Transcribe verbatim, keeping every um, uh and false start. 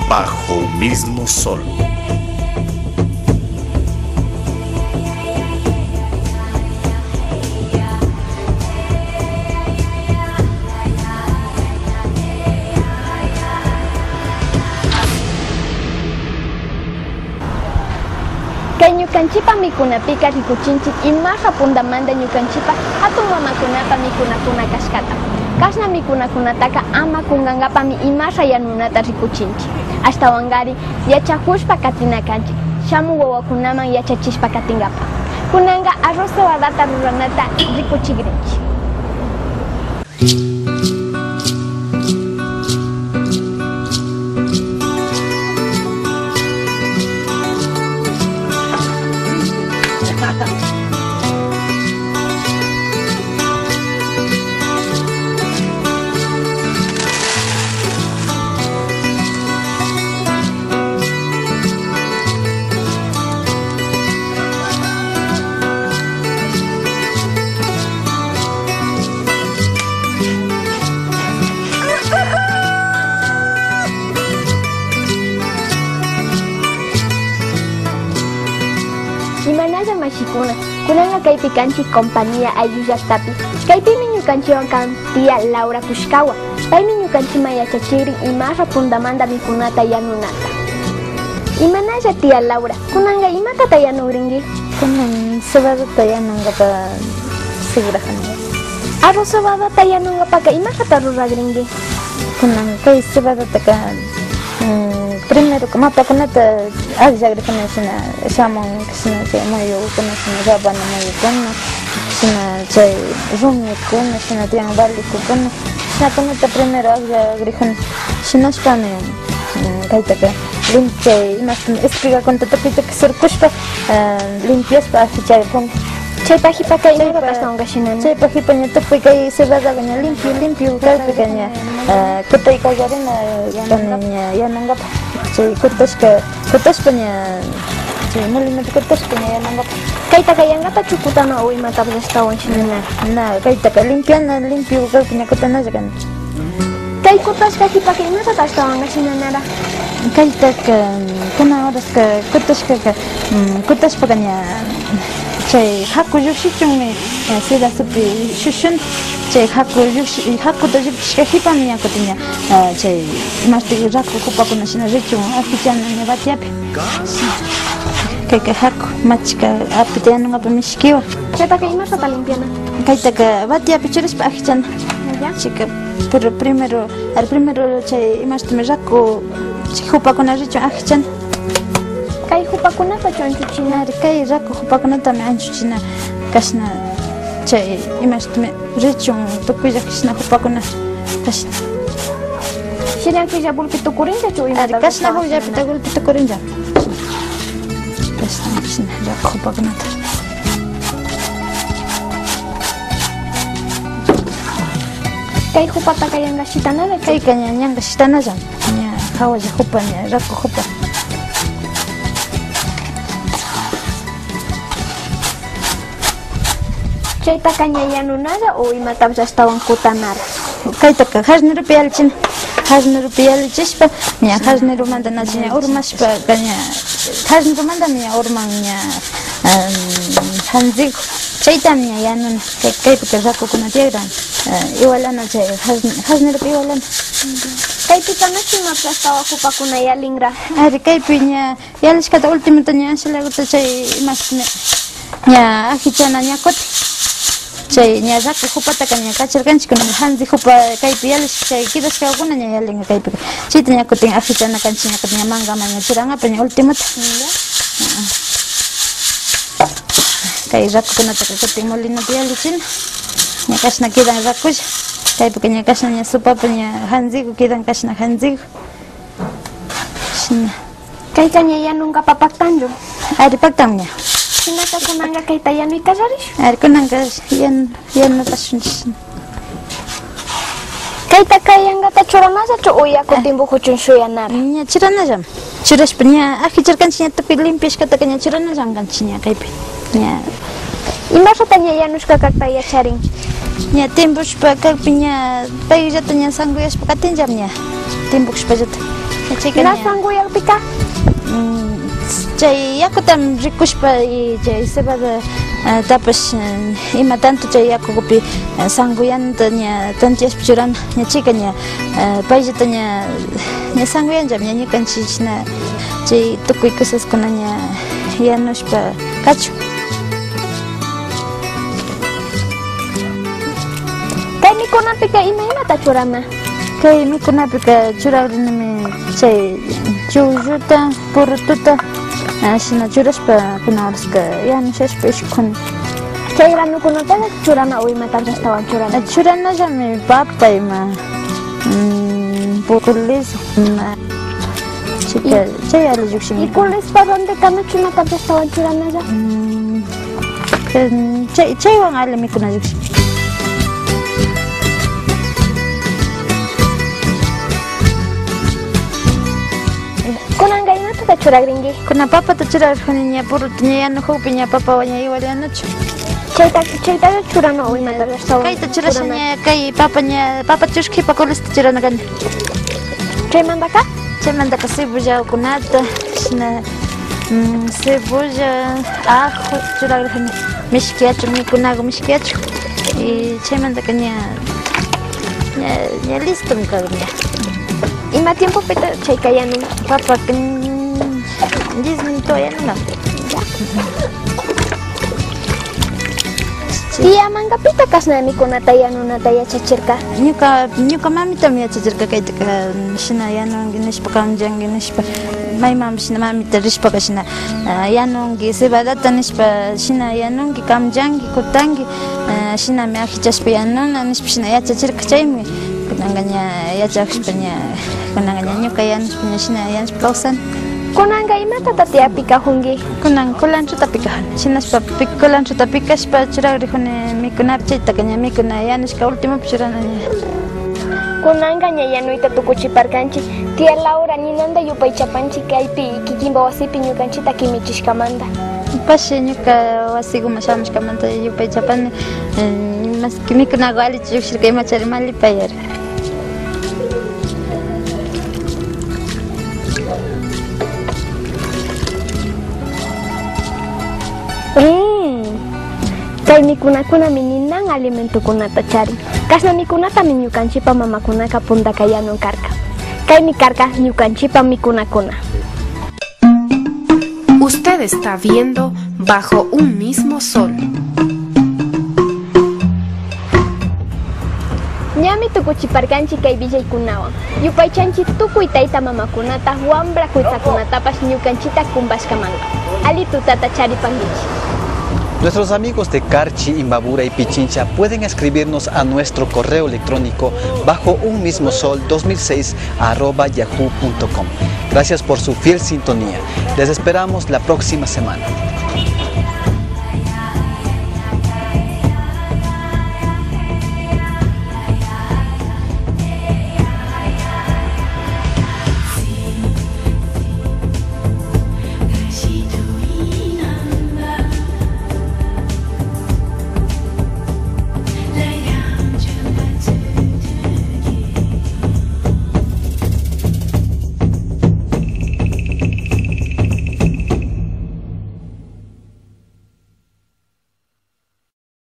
Bajo un mismo sol. Kay ñukanchipa mikunapika rikuchinchik imasha pundamanta ñukanchipa hatun mamakunapa mikunakuna kashkata. Kashna mikunakunataka ama kunkankapami imasha yanunata rikuchinchik. Ashtawankari yachakushpa katina kanchik, shamuk wawakunaman yachachishpa katinkapa. Kunanka arroz cebadata ruranata rikuchigrinchik. Imanalla mashikuna, kunanka kaypi kanchik compañía ayllu llaktapi. Kaypimi ñukanchikwan kan tía Laura Kushkawa. Paymi ñukanchikman yachachigrin imasha pundamanta mikunata yanunata. Imanalla tía Laura, kunanka imatata yanugrinki? Kunan cebadata yanunkapa sigurakani. Arroz cebadata yanunkapaka imatata ruragrinki? Kunan kay cebadataka, mm, primero mapakunata akllagrikuni shina shamun, shina chay muyukuna, shina rabano muyukuna, shina chay rumikuna, shina tiyan valikukuna, shinakunata primero akllagrikuni. Shinashpami, mm, kaytaka lim-, chay imashpimi espigakunata tukuyta surkushpa, ah, limpiashpa akicharikuni. Chaypa hipaka imatata ashtawanka shinana? Chaypa hipa ña tukuy kay cebadaka ña limpio, limpio kakpika ña, ah, kutay kallarina, ña yanunkapa. Chay kutashka, kutashpa ña, chay molinota kutashpa ña yanunkapa. Kaytaka yankatachu kutana o imatapash ashtawan shinana? Na, kaytaka limpiana, limpio kakpi ña kutanalla kan. Kay kutashka hipaka imatata ashtawanka shinanara? Kaytaka, kunan horaska kutashkaka, mm, kutashpaka ña chay haku llukshichunmi, eh, sidazupi shushun. Chay haku llukshi-, hakuta llukshishka hipami ña kutin ña, eh, chay imashti raku hupakuna shina richun akichana ña batiapi. Kayka haku machka apita yanunkapa mishkiwan. Chaytaka imatata limpiana? Kaytaka batiapi churashpa akichana. Ya. Chika, pero primero, al primero chay imashtimi raku chay hupakuna richun akichana. Kay hupakunatachu anchuchina? Ari, kay raku hupakunatami anchuchina kashna chay imashtimi richun tukuylla kashna hupakuna kashna. Shina killa gulpi tukurinllachu? Ari, imatapash kashna hukllapita gulpi tukurinlla. Kashna, kashna, raku hupakunata. Kay hupataka yanka shitanalla. Kayka ña yanka shitanalla. Ña hawalla hupa, ña raku hupa. Chaytaka ña yanunalla o imatapash ashtawan kutanara? Kaytaka jarnirupi yallichina. Jarnirupi yallichishpa, ña jarnirumanta nachu ña urmashpa, ña jarnirumantami ña urman ña, em, hanziku. Chaytami ña yanuna. Kay, kaypika rakukuna tiyakran. Eh, igualana chay jarn-, jarnirupi igualana. Kaypika nachu imapash ashtawan hupakuna yallinra? Ari, kaypi ña yallishkata ultimota ña ashalaguta chay imashna ña akichana ña kutin. Chay ña raku hupataka ña kacharkanchik, kunan hanzi hupa kaypi yallish chay kidashkakuna ña yallinga kaypika. Chayta ña kutin akichana kanchik, ña kutin ña mankaman ña churankapa ña ultimota. Ya. Kay rakukunataka kutin molinopi yallichina. Ña kashna kidan rakulla. Kaypika ña kashna ña supapa ña hanziku kidan, kashna hanziku. Shina. Kayka ña yanunkapa paktanchu? Ari, paktan ña. Shinaka kunanka kayta yanuy kallarishun. Ari, kunanka yan-, yanupashunchik. Kaytaka yankata churanallachu o yaku timpukuchun shuyanara? Ña churanallami. Churashpa ña akicharkanchik, ña tukuy limpiashkataka ña churanallan kanchik ña kaypi. Ña. Imashata ña yanushka kakta yacharin? Ña timpushpa kakpi ña payllata ña sankuyashpa katinllami ña timpukushpallata. Chayka na ña sankuyakpika, mm, chay yakuta rikushpa y chay cebada, eh, tapash, eh, ima tanto chay yakupi, eh, sankuyanata ña tantiyashpa churana, ña chayka ña, eh, payllata ña, ña sankuyanllami, ña ñukanchik shina chay tukuy cosaskuna ña yanushpa kachun. Kay mikunapika ima imata churana? Kay mikunapika churakrinimi chay chulluta, purututa, ah, shina churashpa kuna horaska yanushashpa ishkuni. Chay granukunataka churana o imata ashtawan churana? Ah, churanallami papa ima, mm, pukulis ima. Chayka, y chay alli llukshin. Y kulishpa randikanachu imata ashtawan churanalla? Mm, eh, chay, chaywan alli mikuna llukshin. Kunanka imatata churakrinki? Kuna papata churakrini ña puruta ña yanukukpi ña papawan ña igual yanuchun. Chayta, chaytaka churana o imata ashtawan? Kayta churasha churana. Ña kay papa ña, papa chushkipa kulista churana kani. Chaymantaka? Chaymantaka cebollakunata, shina, mm, cebolla, ajo churakrini mishkiyachun, mikunaku mishkiyachun. Y chaymantaka ña, ña, ña listomi kan ña. Ima tiempopita chayka yanun? Papaka, mm, diez minuto yanunka. Ya. Tiyamanka pita kashna mikunata yanunata yachachirka? Ñuka, ñuka mamitami yachachirka kaytaka, shina yanunki nishpa, kamllanki nishpa. Maymanpash shina mamita rishpaka shina, ah, yanunki cebadata nishpa, shina yanunki, kamllanki, kutanki, ah, shinami ajichashpa yanuna nishpa shina yachachirka, chaymi kunanka ña yachakushpa ña, kunanka ña ñuka yanushpa ña shina yanushpa kawsani. Kunanka imatata tiyapikajunki? Kunan kulantrota pikajuni. Shinashpa pi-, kulantrota pikashpa churakrijuni mikunapi, chaytaka ña mikuna yanushka ultimopi churana ña. Kunanka ña yanuyta tukuchiparkanchik. Tía Laura ninanta yupaychapanchik kaypi kikinpa wasipi ñukanchikta kimichishkamanta. Pashi ñuka wasikuman shamushkamanta yupaychapani, eh, maski mikunaku allichu llukshirka imachari mallipayari. Mm. Kay mikunakunami ninan alimentokunata charin. Kashna mikunatami ñukanchipa mamakunaka puntaka yanun karka. Kaymi karka ñukanchipa mikunakuna. Usted está viendo Bajo un mismo sol. Ñami tukuchiparkanchik kay willaykunawan. Yupaychanchik tukuy tayta mamakunata, wambra kuytsakunatapash ñukanchikta kumpashkamanta. Alli tutata charipankichik. Nuestros amigos de Carchi, Imbabura y Pichincha pueden escribirnos a nuestro correo electrónico bajo un mismo sol dos mil seis arroba yahoo punto com. Gracias por su fiel sintonía. Les esperamos la próxima semana.